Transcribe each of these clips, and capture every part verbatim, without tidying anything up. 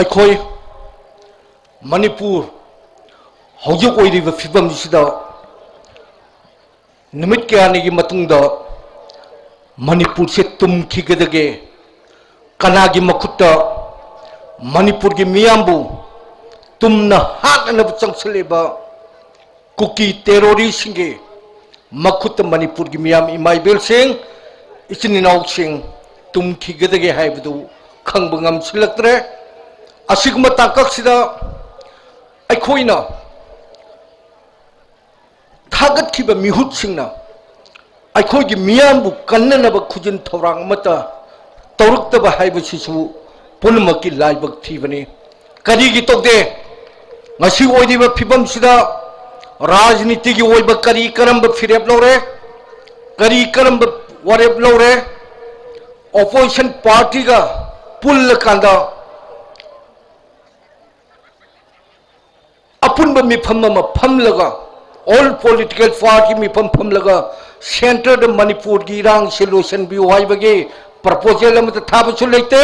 ꯑꯩꯈꯣꯏ ꯃꯅꯤꯄꯨꯔ ꯍꯧꯖꯤꯛ ꯑꯣꯏꯔꯤꯕ ꯐꯤꯕꯝꯁꯤꯗ ꯅꯨꯃꯤꯠ ꯀꯌꯥꯅꯤꯒꯤ ꯃꯇꯨꯡꯗ ꯃꯅꯤꯄꯨꯔꯁꯦ ꯇꯨꯝꯈꯤꯒꯗꯒꯦ? ꯀꯅꯥꯒꯤ ꯃꯈꯨꯠꯇ ꯃꯅꯤꯄꯨꯔꯒꯤ ꯃꯤꯌꯥꯝꯕꯨ ꯇꯨꯝꯅ ꯍꯥꯠꯅꯅꯕ ꯆꯪꯁꯤꯜꯂꯤꯕ ꯀꯨꯀꯤ ꯇꯦꯔꯣꯔꯤꯁꯁꯤꯡꯒꯤ ꯃꯈꯨꯠꯇ ꯃꯅꯤꯄꯨꯔꯒꯤ ꯃꯤꯌꯥꯝ, ꯏꯃꯥ ꯏꯕꯦꯜꯁꯤꯡ, ꯏꯆꯤꯟ ꯏꯅꯥꯎꯁꯤꯡ ꯇꯨꯝꯈꯤꯒꯗꯒꯦ ꯍꯥꯏꯕꯗꯨ ꯈꯪꯕ ꯉꯝꯁꯤꯜꯂꯛꯇ꯭ꯔꯦ꯫ ꯑꯁꯤꯒꯨꯝꯕ ꯇꯥꯡꯀꯛꯁꯤꯗ ꯑꯩꯈꯣꯏꯅ ꯊꯥꯒꯠꯈꯤꯕ ꯃꯤꯍꯨꯠꯁꯤꯡꯅ ꯑꯩꯈꯣꯏꯒꯤ ꯃꯤꯌꯥꯝꯕꯨ ꯀꯟꯅꯅꯕ ꯈꯨꯖꯤꯟ ꯊꯧꯔꯥꯡ ꯑꯃꯠꯇ ꯇꯧꯔꯛꯇꯕ ꯍꯥꯏꯕꯁꯤꯁꯨ ꯄꯨꯝꯅꯃꯛꯀꯤ ꯂꯥꯏꯕꯛ ꯊꯤꯕꯅꯤ꯫ ꯀꯔꯤꯒꯤ ꯇꯧꯗꯦ? ꯉꯁꯤ ꯑꯣꯏꯔꯤꯕ ꯐꯤꯕꯝꯁꯤꯗ ꯔꯥꯖꯅꯤꯇꯤꯒꯤ ꯑꯣꯏꯕ ꯀꯔꯤ ꯀꯔꯝꯕ ꯐꯤꯔꯦꯞ ꯂꯧꯔꯦ, ꯀꯔꯤ ꯀꯔꯝꯕ ꯋꯥꯔꯦꯞ ꯂꯧꯔꯦ, ꯑꯣꯄꯣꯖꯤꯁꯟ ꯄꯥꯔꯇꯤꯒ ꯄꯨꯜꯂꯀꯥꯟꯗ ꯑꯄꯨꯟꯕ ꯃꯤꯐꯝ ꯑꯃ ꯐꯝꯂꯒ, ꯑꯣꯜ ꯄꯣꯂꯤꯇꯤꯀꯦꯜ ꯄꯥꯔꯇꯤ ꯃꯤꯐꯝ ꯐꯝꯂꯒ, ꯁꯦꯟꯇꯔꯗ ꯃꯅꯤꯄꯨꯔꯒꯤ ꯏꯔꯥꯡꯁꯦ ꯂꯣꯏꯁꯤꯟꯕꯤꯌꯨ ꯍꯥꯏꯕꯒꯤ ꯄ꯭ꯔꯄꯣꯖꯦꯜ ꯑꯃꯠꯇ ꯊꯥꯕꯁꯨ ꯂꯩꯇꯦ꯫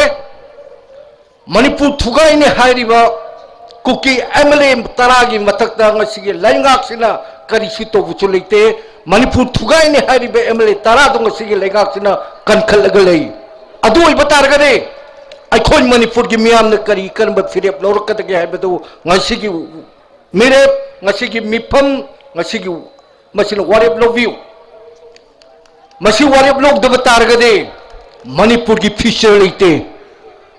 ꯃꯅꯤꯄꯨꯔ ꯊꯨꯒꯥꯏꯅꯤ ꯍꯥꯏꯔꯤꯕ ꯀꯨꯀꯤ ꯑꯦꯝ ꯑꯦꯜ ꯑꯦ ꯇꯔꯥꯒꯤ ꯃꯊꯛꯇ ꯉꯁꯤꯒꯤ ꯂꯩꯉꯥꯛꯁꯤꯅ ꯀꯔꯤꯁꯨ ꯇꯧꯕꯁꯨ ꯂꯩꯇꯦ꯫ ꯃꯅꯤꯄꯨꯔ ꯊꯨꯒꯥꯏꯅꯤ ꯍꯥꯏꯔꯤꯕ ꯑꯦꯝ ꯑꯦꯜ ꯑꯦ ꯇꯔꯥꯗꯣ ꯉꯁꯤꯒꯤ ꯂꯩꯉꯥꯛꯁꯤꯅ ꯀꯟꯈꯠꯂꯒ ꯂꯩ꯫ ꯑꯗꯨ ꯑꯣꯏꯕ ꯇꯥꯔꯒꯗꯤ ꯑꯩꯈꯣꯏ ꯃꯅꯤꯄꯨꯔꯒꯤ ꯃꯤꯌꯥꯝꯅ ꯀꯔꯤ ꯀꯔꯝꯕ ꯐꯤꯔꯦꯞ ꯂꯧꯔꯛꯀꯗꯒꯦ ꯍꯥꯏꯕꯗꯨ ꯉꯁꯤꯒꯤ ꯃꯤꯔꯦꯞ, ꯉꯁꯤꯒꯤ ꯃꯤꯐꯝ, ꯉꯁꯤꯒꯤ ꯃꯁꯤꯅ ꯋꯥꯔꯦꯞ ꯂꯧꯕꯤꯌꯨ꯫ ꯃꯁꯤ ꯋꯥꯔꯦꯞ ꯂꯧꯗꯕ ꯇꯥꯔꯒꯗꯤ ꯃꯅꯤꯄꯨꯔꯒꯤ ꯐ꯭ꯌꯨꯆꯔ ꯂꯩꯇꯦ꯫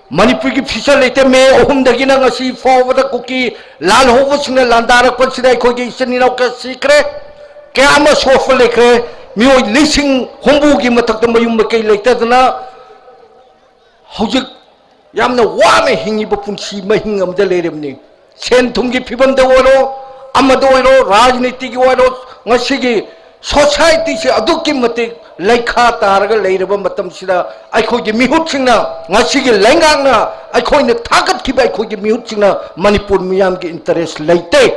ꯃꯅꯤꯄꯨꯔꯒꯤ ꯐ꯭ꯌꯨꯆꯔ ꯂꯩꯇꯦ꯫ ꯃꯦ ꯑꯍꯨꯝꯗꯒꯤꯅ ꯉꯁꯤ ꯐꯥꯎꯕꯗ ꯀꯨꯀꯤ ꯂꯥꯜꯍꯧꯕꯁꯤꯡꯅ ꯂꯥꯟꯗꯥꯔꯛꯄꯁꯤꯗ ꯑꯩꯈꯣꯏꯒꯤ ꯏꯆꯤꯟ ꯏꯅꯥꯎ ꯀꯌꯥ ꯁꯤꯈ꯭ꯔꯦ, ꯀꯌꯥ ꯑꯃ ꯁꯣꯛꯄ ꯂꯩꯈ꯭ꯔꯦ꯫ ꯃꯤꯑꯣꯏ ꯂꯤꯁꯤꯡ ꯍꯨꯝꯐꯨꯒꯤ ꯃꯊꯛꯇ ꯃꯌꯨꯝ ꯃꯀꯩ ꯂꯩꯇꯗꯅ ꯍꯧꯖꯤꯛ ꯌꯥꯝꯅ ꯋꯥꯅ ꯍꯤꯡꯉꯤꯕ ꯄꯨꯟꯁꯤ ꯃꯍꯤꯡ ꯑꯃꯗ ꯂꯩꯔꯕꯅꯤ꯫ ꯁꯦꯟ ꯊꯨꯝꯒꯤ ꯐꯤꯕꯝꯗ ꯑꯣꯏꯔꯣ, ꯑꯃꯗ ꯑꯣꯏꯔꯣ, ꯔꯥꯖꯅꯤꯇꯤꯒꯤ ꯑꯣꯏꯔꯣ, ꯉꯁꯤꯒꯤ ꯁꯣꯁꯥꯏꯇꯤꯁꯦ ꯑꯗꯨꯛꯀꯤ ꯃꯇꯤꯛ ꯂꯩꯈꯥ ꯇꯥꯔꯒ ꯂꯩꯔꯕ ꯃꯇꯝꯁꯤꯗ ꯑꯩꯈꯣꯏꯒꯤ ꯃꯤꯍꯨꯠꯁꯤꯡꯅ, ꯉꯁꯤꯒꯤ ꯂꯩꯉꯥꯛꯅ, ꯑꯩꯈꯣꯏꯅ ꯊꯥꯒꯠꯈꯤꯕ ꯑꯩꯈꯣꯏꯒꯤ ꯃꯤꯍꯨꯠꯁꯤꯡꯅ ꯃꯅꯤꯄꯨꯔ ꯃꯤꯌꯥꯝꯒꯤ ꯏꯟꯇꯔꯦꯁ ꯂꯩꯇꯦ꯫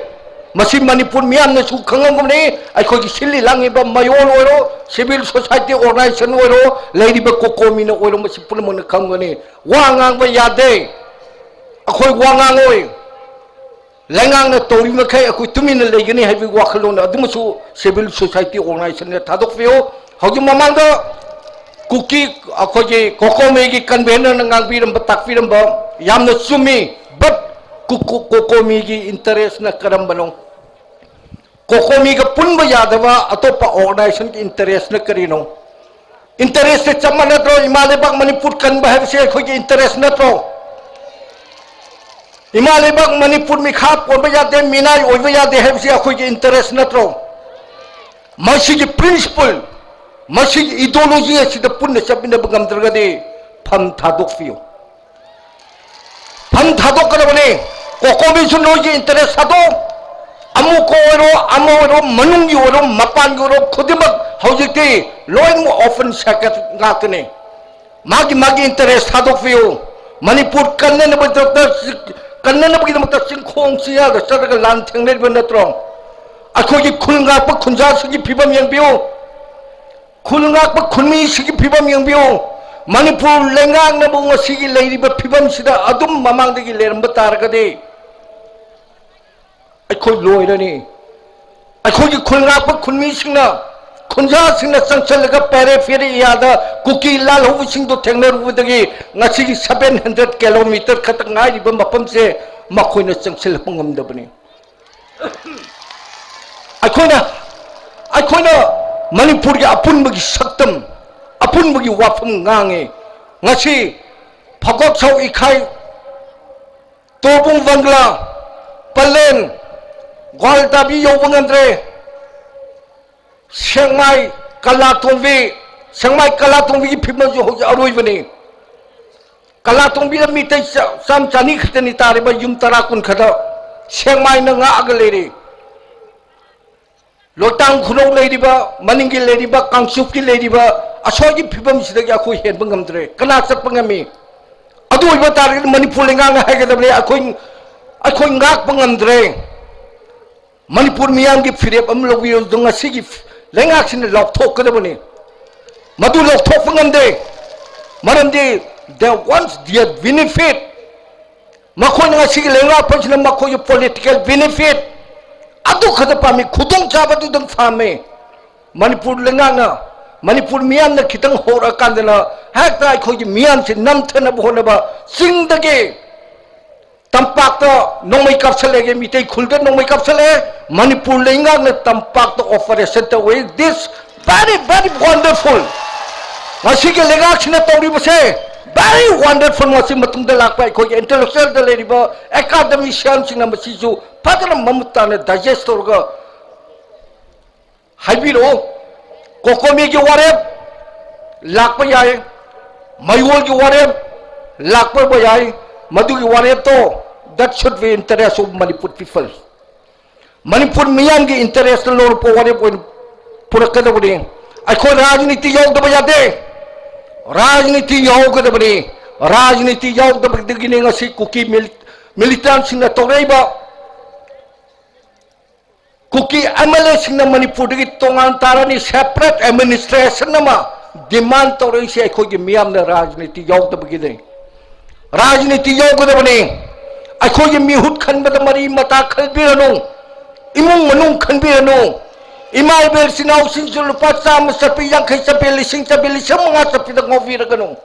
ꯃꯁꯤ ꯃꯅꯤꯄꯨꯔ ꯃꯤꯌꯥꯝꯅꯁꯨ ꯈꯪꯂꯝꯒꯅꯤ, ꯑꯩꯈꯣꯏꯒꯤ ꯁꯤꯜꯂꯤ ꯂꯥꯡꯉꯤꯕ ꯃꯌꯣꯜ ꯑꯣꯏꯔꯣ, ꯁꯤꯚꯤꯜ ꯁꯣꯁꯥꯏꯇꯤ ꯑꯣꯔꯒꯅꯥꯏꯖꯦꯁꯟ ꯑꯣꯏꯔꯣ, ꯂꯩꯔꯤꯕ ꯀꯣꯀꯣꯃꯤꯅ ꯑꯣꯏꯔꯣ, ꯃꯁꯤ ꯄꯨꯝꯅꯃꯛꯅ ꯈꯪꯒꯅꯤ꯫ ꯋꯥ ꯉꯥꯡꯕ ꯌꯥꯗꯦ꯫ ꯑꯩꯈꯣꯏ ꯋꯥ ꯉꯥꯡꯉꯣꯏ꯫ ꯂꯩꯉꯥꯛꯅ ꯇꯧꯔꯤ ꯃꯈꯩ ꯑꯩꯈꯣꯏ ꯇꯨꯃꯤꯟꯅ ꯂꯩꯒꯅꯤ ꯍꯥꯏꯕꯒꯤ ꯋꯥꯈꯜꯂꯣꯟ ꯑꯗꯨꯃꯁꯨ civil society organizationꯗ ꯊꯥꯗꯣꯛꯄꯤꯌꯨ꯫ ꯍꯧꯖꯤꯛ ꯃꯃꯥꯡꯗ ꯀꯨꯀꯤ, ꯑꯩꯈꯣꯏꯒꯤ ꯀꯣꯀꯣꯃꯤꯒꯤ convenerꯅ ꯉꯥꯡꯕꯤꯔꯝꯕ, ꯇꯥꯛꯄꯤꯔꯝꯕ ꯌꯥꯝꯅ ꯆꯨꯝꯃꯤ꯫ But ꯀꯨ-, ꯀꯨ-, ꯀꯣꯀꯣꯃꯤꯒꯤ interestꯅ ꯀꯔꯝꯕꯅꯣ? ꯀꯣꯀꯣꯃꯤꯒ ꯄꯨꯟꯕ ꯌꯥꯗꯕ ꯑꯇꯣꯞꯄ organizationꯒꯤ interestꯅ ꯀꯔꯤꯅꯣ? Interestꯁꯦ ꯆꯞ ꯃꯥꯟꯅꯗ꯭ꯔꯣ? ꯏꯃꯥ ꯂꯩꯕꯥꯛ ꯃꯅꯤꯄꯨꯔ ꯀꯟꯕ ꯍꯥꯏꯕꯁꯦ ꯑꯩꯈꯣꯏꯒꯤ interest ꯅꯠꯇ꯭ꯔꯣ? ꯏꯃꯥ ꯂꯩꯕꯥꯛ ꯃꯅꯤꯄꯨꯔ ꯃꯤꯈꯥ ꯄꯣꯟꯕ ꯌꯥꯗꯦ, ꯃꯤꯅꯥꯏ ꯑꯣꯏꯕ ꯌꯥꯗꯦ ꯍꯥꯏꯕꯁꯤ ꯑꯩꯈꯣꯏꯒꯤ interest ꯅꯠꯇ꯭ꯔꯣ? ꯃꯁꯤꯒꯤ principle, ꯃꯁꯤꯒꯤ ideology ꯑꯁꯤꯗ ꯄꯨꯟꯅ ꯆꯠꯃꯤꯟꯅꯕ ꯉꯝꯗ꯭ꯔꯒꯗꯤ ꯐꯝ ꯊꯥꯗꯣꯛꯄꯤꯌꯨ꯫ ꯐꯝ ꯊꯥꯗꯣꯛꯀꯗꯕꯅꯤ꯫ ꯀꯣꯀꯣꯃꯤꯁꯨ ꯅꯣꯏꯒꯤ interest ꯊꯥꯗꯣꯛ, ꯑꯃꯨꯛꯀ ꯑꯣꯏꯔꯣ, ꯑꯃ ꯑꯣꯏꯔꯣ, ꯃꯅꯨꯡꯒꯤ ꯑꯣꯏꯔꯣ, ꯃꯄꯥꯟꯒꯤ ꯑꯣꯏꯔꯣ, ꯈꯨꯗꯤꯡꯃꯛ ꯍꯧꯖꯤꯛꯇꯤ ꯂꯣꯏꯅꯃꯛ open circuit ꯉꯥꯛꯇꯅꯤ꯫ ꯃꯥꯒꯤ ꯃꯥꯒꯤ interest ꯊꯥꯗꯣꯛꯄꯤꯌꯨ꯫ ꯃꯅꯤꯄꯨꯔ ꯀꯟꯅꯅꯕꯒꯤꯗꯃꯛꯇ, ꯀꯟꯅꯅꯕꯒꯤꯗꯃꯛꯇ ꯆꯤꯡꯈꯣꯡ ꯆꯤꯡꯌꯥꯗ ꯆꯠꯂꯒ ꯂꯥꯟ ꯊꯦꯡꯅꯔꯤꯕ ꯅꯠꯇ꯭ꯔꯣ? ꯑꯩꯈꯣꯏꯒꯤ ꯈꯨꯜ ꯉꯥꯛꯄ ꯈꯨꯟꯖꯥꯁꯤꯡꯒꯤ ꯐꯤꯕꯝ ꯌꯦꯡꯕꯤꯌꯨ꯫ ꯈꯨꯜ ꯉꯥꯛꯄ ꯈꯨꯟꯃꯤꯁꯤꯒꯤ ꯐꯤꯕꯝ ꯌꯦꯡꯕꯤꯌꯨ꯫ ꯃꯅꯤꯄꯨꯔ ꯂꯩꯉꯥꯛꯅꯕꯨ ꯉꯁꯤꯒꯤ ꯂꯩꯔꯤꯕ ꯐꯤꯕꯝꯁꯤꯗ ꯑꯗꯨꯝ ꯃꯃꯥꯡꯗꯒꯤ ꯂꯩꯔꯝꯕ ꯇꯥꯔꯒꯗꯤ ꯑꯩꯈꯣꯏ ꯂꯣꯏꯔꯅꯤ꯫ ꯑꯩꯈꯣꯏꯒꯤ ꯈꯨꯜ ꯉꯥꯛꯄ ꯈꯨꯟꯃꯤꯁꯤꯡꯅ, ꯈꯨꯟꯖꯥꯁꯤꯡꯅ ꯆꯪꯁꯤꯜꯂꯒ peripheryꯗ ꯀꯨꯀꯤ ꯂꯥꯜꯍꯧꯕꯁꯤꯡꯗꯨ ꯊꯦꯡꯅꯔꯨꯕꯗꯒꯤ ꯉꯁꯤꯒꯤ seven hundred kilometre ꯈꯛꯇ ꯉꯥꯏꯔꯤꯕ ꯃꯐꯝꯁꯦ ꯃꯈꯣꯏꯅ ꯆꯪꯁꯤꯜꯂꯛꯄ ꯉꯝꯗꯕꯅꯤ꯫ ꯑꯩꯈꯣꯏꯅ, ꯑꯩꯈꯣꯏꯅ ꯃꯅꯤꯄꯨꯔꯒꯤ ꯑꯄꯨꯟꯕꯒꯤ ꯁꯛꯇꯝ, ꯑꯄꯨꯟꯕꯒꯤ ꯋꯥꯐꯝ ꯉꯥꯡꯉꯤ꯫ ꯉꯁꯤ ꯐꯒꯣꯛ ꯁꯥꯎ ꯏꯈꯥꯏ, ꯇꯣꯔꯕꯨꯡ ꯕꯪꯒ꯭ꯂꯥ, ꯄꯂꯦꯟ, ꯒ꯭ꯋꯥꯜꯇꯥꯕꯤ ꯌꯧꯕ ꯉꯝꯗ꯭ꯔꯦ꯫ ꯁꯦꯛꯃꯥꯏ, ꯀꯂꯥꯇꯣꯡꯕꯤ, ꯁꯦꯛꯃꯥꯏ ꯀꯂꯥꯇꯣꯡꯕꯤꯒꯤ ꯐꯤꯕꯝꯁꯨ ꯍꯧꯖꯤꯛ ꯑꯔꯣꯏꯕꯅꯤ꯫ ꯀꯂꯥꯇꯣꯡꯕꯤꯗ ꯃꯤꯇꯩ ꯆꯥ-, ꯆꯥꯝ ꯆꯅꯤ ꯈꯛꯇꯅꯤ ꯇꯥꯔꯤꯕ, ꯌꯨꯝ ꯇꯔꯥ ꯀꯨꯟ ꯈꯛꯇ꯫ ꯁꯦꯛꯃꯥꯏꯅ ꯉꯥꯛꯑꯒ ꯂꯩꯔꯤ꯫ ꯂꯣꯏꯇꯥꯡ ꯈꯨꯅꯧ ꯂꯩꯔꯤꯕ, ꯃꯅꯤꯡꯒꯤ ꯂꯩꯔꯤꯕ, ꯀꯥꯡꯆꯨꯞꯀꯤ ꯂꯩꯔꯤꯕ, ꯑꯁꯣꯏꯒꯤ ꯐꯤꯕꯝꯁꯤꯗꯒꯤ ꯑꯩꯈꯣꯏ ꯍꯦꯟꯕ ꯉꯝꯗ꯭ꯔꯦ꯫ ꯀꯅꯥ ꯆꯠꯄ ꯉꯝꯃꯤ? ꯑꯗꯨ ꯑꯣꯏꯕ ꯇꯥꯔꯒꯗꯤ ꯃꯅꯤꯄꯨꯔ ꯂꯩꯉꯥꯛꯅ ꯍꯥꯏꯒꯗꯕꯅꯤ, ꯑꯩꯈꯣꯏ, ꯑꯩꯈꯣꯏ ꯉꯥꯛꯄ ꯉꯝꯗ꯭ꯔꯦ꯫ ꯃꯅꯤꯄꯨꯔ ꯃꯤꯌꯥꯝꯒꯤ ꯐꯤꯔꯦꯞ ꯑꯃ ꯂꯧꯕꯤꯌꯨ꯫ ꯑꯗꯨ ꯉꯁꯤꯒꯤ ꯂꯩꯉꯥꯛꯁꯤꯅ ꯂꯥꯎꯊꯣꯛꯀꯗꯕꯅꯤ꯫ ꯃꯗꯨ ꯂꯧꯊꯣꯛꯄ ꯉꯝꯗꯦ꯫ ꯃꯔꯝꯗꯤ they want their benefit꯫ ꯉꯁꯤꯒꯤ ꯂꯩꯉꯥꯛꯄꯁꯤꯅ ꯃꯈꯣꯏꯒꯤ political benefit ꯑꯗꯨ ꯈꯛꯇ ꯄꯥꯝꯃꯤ, ꯈꯨꯗꯣꯡꯆꯥꯕꯗꯨꯗꯪ ꯄꯥꯝꯃꯤ꯫ ꯃꯅꯤꯄꯨꯔ ꯂꯩꯉꯥꯛꯅ, ꯃꯅꯤꯄꯨꯔ ꯃꯤꯌꯥꯝꯅ ꯈꯤꯇꯪ ꯍꯧꯔꯛꯑꯀꯥꯟꯗꯅ ꯍꯦꯛꯇ ꯑꯩꯈꯣꯏꯒꯤ ꯃꯤꯌꯥꯝꯁꯤ ꯅꯝꯊꯅꯕ ꯍꯣꯠꯅꯕ, ꯆꯤꯡꯗꯒꯤ ꯇꯝꯄꯥꯛꯇ ꯅꯣꯡꯃꯩ ꯀꯥꯞꯁꯜꯂꯛꯑꯦ, ꯃꯤꯇꯩ ꯈꯨꯜꯗ ꯅꯣꯡꯃꯩ ꯀꯥꯞꯁꯜꯂꯛꯑꯦ, ꯃꯅꯤꯄꯨꯔ ꯂꯩꯉꯥꯛꯅ ꯇꯝꯄꯥꯛꯇ operation ꯇꯧꯏ꯫ This very, very wonderful꯫ ꯉꯁꯤꯒꯤ ꯂꯩꯉꯥꯛꯁꯤꯅ ꯇꯧꯔꯤꯕꯁꯦ very wonderful꯫ ꯃꯁꯤ ꯃꯇꯨꯡꯗ ꯂꯥꯛꯄ ꯑꯩꯈꯣꯏꯒꯤ intellectualꯗ ꯂꯩꯔꯤꯕ academicianꯁꯤꯡꯅ ꯃꯁꯤꯁꯨ ꯐꯖꯅ ꯃꯃꯨꯠ ꯇꯥꯅ digest ꯇꯧꯔꯒ ꯍꯥꯏꯕꯤꯔꯛꯑꯣ꯫ ꯀꯣꯀꯣꯃꯤꯒꯤ ꯋꯥꯔꯦꯞ ꯂꯥꯛꯄ ꯌꯥꯏ, ꯃꯌꯣꯜꯒꯤ ꯋꯥꯔꯦꯞ ꯂꯥꯛꯄ ꯌꯥꯏ꯫ ꯃꯗꯨꯒꯤ ꯋꯥꯔꯦꯞꯇꯣ, that should be interest of Manipur people꯫ Manipur ꯃꯤꯌꯥꯝꯒꯤ interest ꯂꯧꯔꯛꯄ ꯋꯥꯔꯦꯞ ꯑꯣꯏꯅ ꯄꯨꯔꯛꯀꯗꯕꯅꯤ꯫ ꯑꯩꯈꯣꯏ ꯔꯥꯖꯅꯤꯇꯤ ꯌꯥꯎꯗꯕ ꯌꯥꯗꯦ, ꯔꯥꯖꯅꯤꯇꯤ ꯌꯥꯎꯒꯗꯕꯅꯤ꯫ ꯔꯥꯖꯅꯤꯇꯤ ꯌꯥꯎꯗꯕꯗꯒꯤꯅꯤ ꯉꯁꯤ ꯀꯨꯀꯤ ꯃꯤꯂꯤ-, militantꯁꯤꯡꯅ ꯇꯧꯔꯛꯏꯕ꯫ ꯀꯨꯀꯤ MLAꯁꯤꯡꯅ ꯃꯅꯤꯄꯨꯔꯗꯒꯤ ꯇꯣꯉꯥꯟ ꯇꯥꯔꯅꯤ, separate administration ꯑꯃ demand ꯇꯧꯔꯛꯏꯁꯦ ꯑꯩꯈꯣꯏꯒꯤ ꯃꯤꯌꯥꯝꯅ ꯔꯥꯖꯅꯤꯇꯤ ꯌꯥꯎꯗꯕꯒꯤꯅꯤ꯫ ꯔꯥꯖꯅꯤꯇꯤ ꯌꯥꯎꯒꯗꯕꯅꯤ꯫ ꯑꯩꯈꯣꯏꯒꯤ ꯃꯤꯍꯨꯠ ꯈꯟꯕꯗ ꯃꯔꯤ ꯃꯇꯥ ꯈꯟꯕꯤꯔꯅꯨ, ꯏꯃꯨꯡ ꯃꯅꯨꯡ ꯈꯟꯕꯤꯔꯅꯨ꯫ ꯏꯃꯥ ꯏꯕꯦꯜ ꯏꯆꯤꯟ ꯏꯅꯥꯎꯁꯤꯡꯁꯨ ꯂꯨꯄꯥ ꯆꯥꯝꯃ ꯆꯠꯄꯤ, ꯌꯥꯡꯈꯩ ꯆꯠꯄꯤ, ꯂꯤꯁꯤꯡ ꯆꯠꯄꯤ, ꯂꯤꯁꯤꯡ ꯃꯉꯥ ꯆꯠꯄꯤꯗ ꯉꯥꯎꯕꯤꯔꯒꯅꯨ꯫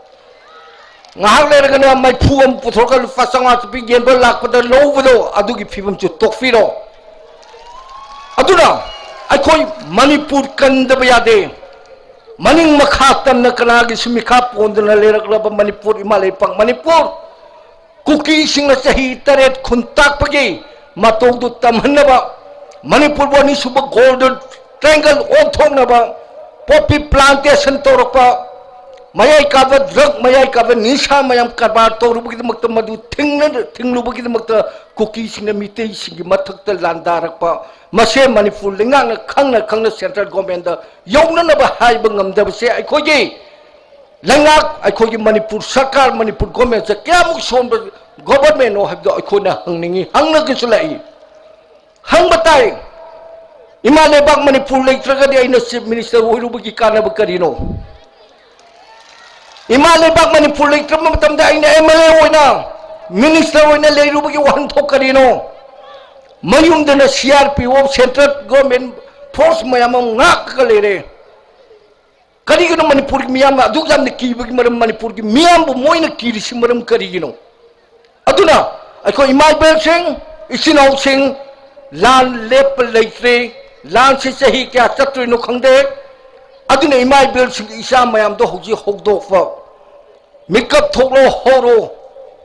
ꯉꯥꯏꯍꯥꯛ ꯂꯩꯔꯒꯅ ꯃꯩꯐꯨ ꯑꯃ ꯄꯨꯊꯣꯛꯑꯒ ꯂꯨꯄꯥ ꯆꯥꯝꯃꯉꯥ ꯆꯠꯄꯤ ꯌꯦꯟꯕ ꯂꯥꯛꯄꯗ ꯂꯧꯕꯗꯣ, ꯑꯗꯨꯒꯤ ꯐꯤꯕꯝꯁꯨ ꯇꯣꯛꯄꯤꯔꯣ꯫ ꯑꯗꯨꯅ ꯑꯩꯈꯣꯏ ꯃꯅꯤꯄꯨꯔ ꯀꯟꯗꯕ ꯌꯥꯗꯦ꯫ ꯃꯅꯤꯡ ꯃꯈꯥ ꯇꯝꯅ ꯀꯅꯥꯒꯤꯁꯨ ꯃꯤꯈꯥ ꯄꯣꯟꯗꯅ ꯂꯩꯔꯛꯂꯕ ꯃꯅꯤꯄꯨꯔ, ꯏꯃꯥ ꯂꯩꯄꯥꯛ ꯃꯅꯤꯄꯨꯔ, ꯀꯨꯀꯤꯁꯤꯡꯅ ꯆꯍꯤ ꯇꯔꯦꯠ ꯈꯨꯟ ꯇꯥꯛꯄꯒꯤ ꯃꯇꯧꯗꯨ ꯇꯝꯍꯟꯅꯕ, ꯃꯅꯤꯄꯨꯔꯕꯨ ꯑꯅꯤꯁꯨꯕ Golden Triangle ꯑꯣꯟꯊꯣꯛꯅꯕ poppy plantation ꯇꯧꯔꯛꯄ, ꯃꯌꯥꯏ ꯀꯥꯕ drug, ꯃꯌꯥꯏ ꯀꯥꯕ ꯅꯤꯁꯥ ꯃꯌꯥꯝ ꯀꯔꯕꯥꯔ ꯇꯧꯔꯨꯕꯒꯤꯗꯃꯛꯇ, ꯃꯗꯨ ꯊꯤꯡꯅ-, ꯊꯤꯡꯂꯨꯕꯒꯤꯗꯃꯛꯇ ꯀꯨꯀꯤꯁꯤꯡꯅ ꯃꯤꯇꯩꯁꯤꯡꯒꯤ ꯃꯊꯛꯇ ꯂꯥꯟꯗꯥꯔꯛꯄ, ꯃꯁꯦ ꯃꯅꯤꯄꯨꯔ ꯂꯩꯉꯥꯛꯅ ꯈꯪꯅ ꯈꯪꯅ central governmentꯗ ꯌꯧꯅꯅꯕ ꯍꯥꯏꯕ ꯉꯝꯗꯕꯁꯦ ꯑꯩꯈꯣꯏꯒꯤ ꯂꯩꯉꯥꯛ, ꯑꯩꯈꯣꯏꯒꯤ ꯃꯅꯤꯄꯨꯔ ꯁꯔꯀꯥꯔ, ꯃꯅꯤꯄꯨꯔ governmentꯁꯦ ꯀꯌꯥꯃꯨꯛ ꯁꯣꯟꯕ governmentꯅꯣ ꯍꯥꯏꯕꯗꯣ ꯑꯩꯈꯣꯏꯅ ꯍꯪꯅꯤꯡꯉꯤ, ꯍꯪꯅꯒꯁꯨ ꯂꯥꯛꯏ꯫ ꯍꯪꯕ ꯇꯥꯏ, ꯏꯃꯥ ꯂꯩꯕꯥꯛ ꯃꯅꯤꯄꯨꯔ ꯂꯩꯇ꯭ꯔꯒꯗꯤ ꯑꯩꯅ chief minister ꯑꯣꯏꯔꯨꯕꯒꯤ ꯀꯥꯟꯅꯕ ꯀꯔꯤꯅꯣ? ꯏꯃꯥ ꯂꯩꯕꯥꯛ ꯃꯅꯤꯄꯨꯔ ꯂꯩꯇ꯭ꯔꯕ ꯃꯇꯝꯗ ꯑꯩꯅ MLA ꯑꯣꯏꯅ ꯃꯤꯅꯤꯁꯇꯔ ꯑꯣꯏꯅ ꯂꯩꯔꯨꯕꯒꯤ ꯋꯥꯍꯟꯊꯣꯛ ꯀꯔꯤꯅꯣ? ꯃꯌꯨꯝꯗꯅ C R P F, central government forces ꯃꯌꯥꯝ ꯑꯃ ꯉꯥꯛꯂꯒ ꯂꯩꯔꯦ꯫ ꯀꯔꯤꯒꯤꯅꯣ ꯃꯅꯤꯄꯨꯔꯒꯤ ꯃꯤꯌꯥꯝꯅ ꯑꯗꯨꯛ ꯌꯥꯝꯅ ꯀꯤꯕꯒꯤ ꯃꯔꯝ, ꯃꯅꯤꯄꯨꯔꯒꯤ ꯃꯤꯌꯥꯝꯕꯨ ꯃꯣꯏꯅ ꯀꯤꯔꯤꯁꯤ ꯃꯔꯝ ꯀꯔꯤꯒꯤꯅꯣ? ꯑꯗꯨꯅ ꯑꯩꯈꯣꯏ ꯏꯃꯥ ꯏꯕꯦꯜꯁꯤꯡ, ꯏꯆꯤꯟ ꯏꯅꯥꯎꯁꯤꯡ, ꯂꯥꯟ ꯂꯦꯞꯄ ꯂꯩꯇ꯭ꯔꯦ꯫ ꯂꯥꯟꯁꯤ ꯆꯍꯤ ꯀꯌꯥ ꯆꯠꯇꯣꯏꯅꯣ ꯈꯪꯗꯦ꯫ ꯑꯗꯨꯅ ꯏꯃꯥ ꯏꯕꯦꯜꯁꯤꯡꯒꯤ ꯏꯆꯥ ꯃꯌꯥꯝꯗꯣ ꯍꯧꯖꯤꯛ ꯍꯧꯗꯣꯛꯄ, ꯃꯤꯀꯞ ꯊꯣꯛꯂꯣ, ꯍꯧꯔꯣ,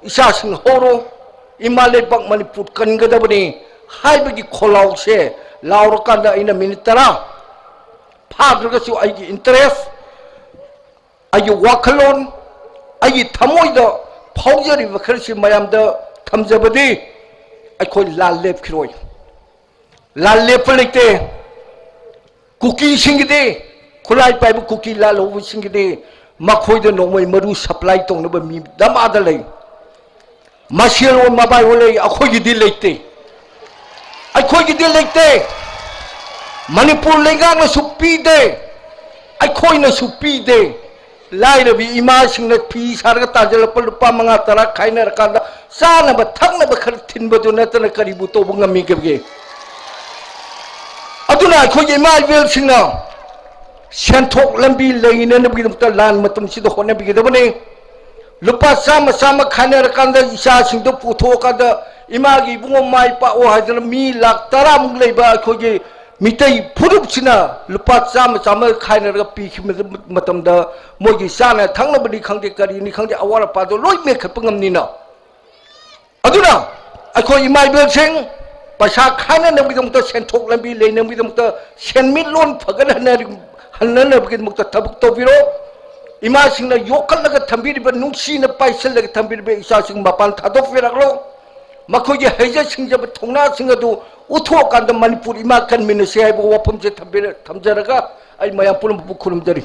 ꯏꯆꯥꯁꯤꯡ ꯍꯧꯔꯣ, ꯏꯃꯥ ꯂꯩꯕꯥꯛ ꯃꯅꯤꯄꯨꯔ ꯀꯟꯒꯗꯕꯅꯤ ꯍꯥꯏꯕꯒꯤ ꯈꯣꯜꯂꯥꯎꯁꯦ ꯂꯥꯎꯔꯀꯥꯟꯗ ꯑꯩꯅ ꯃꯤꯅꯤꯠ ꯇꯔꯥ ꯐꯥꯗ꯭ꯔꯒꯁꯨ ꯑꯩꯒꯤ ꯏꯟꯇꯔꯦꯁ, ꯑꯩꯒꯤ ꯋꯥꯈꯜꯂꯣꯟ, ꯑꯩꯒꯤ ꯊꯃꯣꯏꯗ ꯐꯥꯎꯖꯔꯤꯕ ꯈꯔꯁꯤ ꯃꯌꯥꯝꯗ ꯊꯝꯖꯕꯗꯤ, ꯑꯩꯈꯣꯏ ꯂꯥꯟ ꯂꯦꯞꯈꯤꯔꯣꯏ꯫ ꯂꯥꯟ ꯂꯦꯞꯄ ꯂꯩꯇꯦ꯫ ꯀꯨꯀꯤꯁꯤꯡꯒꯤꯗꯤ, ꯈꯨꯠꯂꯥꯏ ꯄꯥꯏꯕ ꯀꯨꯀꯤ ꯂꯥꯜꯍꯧꯕꯁꯤꯡꯒꯤꯗꯤ ꯃꯈꯣꯏꯗ ꯅꯣꯡꯃꯩ ꯃꯔꯨ ꯁꯄ꯭ꯂꯥꯏ ꯇꯧꯅꯕ ꯃꯤ ꯗꯃꯥꯗ ꯂꯩ꯫ ꯃꯁꯦꯜ ꯑꯣꯏ ꯃꯕꯥꯏ ꯑꯣꯏ ꯂꯩ, ꯑꯩꯈꯣꯏꯒꯤꯗꯤ ꯂꯩꯇꯦ꯫ ꯑꯩꯈꯣꯏꯒꯤꯗꯤ ꯂꯩꯇꯦ꯫ ꯃꯅꯤꯄꯨꯔ ꯂꯩꯉꯥꯛꯅꯁꯨ ꯄꯤꯗꯦ, ꯑꯩꯈꯣꯏꯅꯁꯨ ꯄꯤꯗꯦ꯫ ꯂꯥꯏꯔꯕꯤ ꯏꯃꯥꯁꯤꯡꯅ ꯐꯤ ꯁꯥꯔꯒ ꯇꯥꯟꯁꯤꯜꯂꯛꯄ ꯂꯨꯄꯥ ꯃꯉꯥ ꯇꯔꯥ ꯈꯥꯏꯅꯔꯀꯥꯟꯗ ꯆꯥꯅꯕ ꯊꯛꯅꯕ ꯈꯔ ꯊꯤꯟꯕꯗꯨ ꯅꯠꯇꯅ ꯀꯔꯤꯕꯨ ꯇꯧꯕ ꯉꯝꯃꯤꯒꯦ? ꯑꯗꯨꯅ ꯑꯩꯈꯣꯏꯒꯤ ꯏꯃꯥ ꯏꯕꯦꯜꯁꯤꯡꯅ ꯁꯦꯟꯊꯣꯛ ꯂꯝꯕꯤ ꯂꯩꯅꯅꯕꯒꯤꯗꯃꯛꯇ ꯂꯥꯟ ꯃꯇꯝꯁꯤꯗ ꯍꯣꯠꯅꯕꯤꯒꯗꯕꯅꯤ꯫ ꯂꯨꯄꯥ ꯆꯥꯝꯃ ꯆꯥꯝꯃ ꯈꯥꯏꯅꯔꯀꯥꯟꯗ ꯏꯆꯥꯁꯤꯡꯗꯣ ꯄꯨꯊꯣꯛꯑꯀꯥꯟꯗ ꯏꯃꯥꯒꯤ ꯏꯕꯨꯡꯉꯣ ꯃꯥꯏ ꯄꯥꯛꯑꯣ ꯍꯥꯏꯗꯅ ꯃꯤ ꯂꯥꯛ ꯇꯔꯥꯃꯨꯛ ꯂꯩꯕ ꯑꯩꯈꯣꯏꯒꯤ ꯃꯤꯇꯩ ꯐꯨꯔꯨꯞꯁꯤꯅ ꯂꯨꯄꯥ ꯆꯥꯝꯃ ꯆꯥꯝꯃ ꯈꯥꯏꯅꯔꯒ ꯄꯤꯈꯤꯕ ꯃꯇꯝꯗ ꯃꯣꯏꯒꯤ ꯆꯥꯅ ꯊꯛꯅꯕꯅꯤ ꯈꯪꯗꯦ, ꯀꯔꯤꯅꯤ ꯈꯪꯗꯦ, ꯑꯋꯥꯠ ꯑꯄꯥꯗꯣ ꯂꯣꯏ ꯃꯦꯟꯈꯠꯄ ꯉꯝꯅꯤꯅ꯫ ꯑꯗꯨꯅ ꯑꯩꯈꯣꯏ ꯏꯃꯥ ꯏꯕꯦꯜꯁꯤꯡ ꯄꯩꯁꯥ ꯈꯥꯏꯅꯅꯕꯒꯤꯗꯃꯛꯇ, ꯁꯦꯟꯊꯣꯛ ꯂꯝꯕꯤ ꯂꯩꯅꯕꯒꯤꯗꯃꯛꯇ, ꯁꯦꯟꯃꯤꯠꯂꯣꯟ ꯐꯒꯠꯍꯟꯅ-, ꯍꯟꯅꯅꯕꯒꯤꯗꯃꯛꯇ ꯊꯕꯛ ꯇꯧꯕꯤꯔꯣ꯫ ꯏꯃꯥꯁꯤꯡꯅ ꯌꯣꯛꯈꯠꯂꯒ ꯊꯝꯕꯤꯔꯤꯕ, ꯅꯨꯡꯁꯤꯅ ꯄꯥꯏꯁꯤꯜꯂꯒ ꯊꯝꯕꯤꯔꯤꯕ ꯏꯆꯥꯁꯤꯡ ꯃꯄꯥꯟ ꯊꯥꯗꯣꯛꯄꯤꯔꯛꯂꯣ꯫ ꯃꯈꯣꯏꯒꯤ ꯍꯩꯖ ꯁꯤꯡꯖꯕ ꯊꯧꯅꯥꯁꯤꯡ ꯑꯗꯨ ꯎꯠꯊꯣꯛꯑꯀꯥꯟꯗ ꯃꯅꯤꯄꯨꯔ ꯏꯃꯥ ꯀꯟꯃꯤꯟꯅꯁꯤ ꯍꯥꯏꯕ ꯋꯥꯐꯝꯁꯦ ꯊꯝꯕꯤꯔ-, ꯊꯝꯖꯔꯒ ꯑꯩ ꯃꯌꯥꯝ ꯄꯨꯝꯅꯃꯛꯄꯨ ꯈꯨꯔꯨꯝꯖꯔꯤ꯫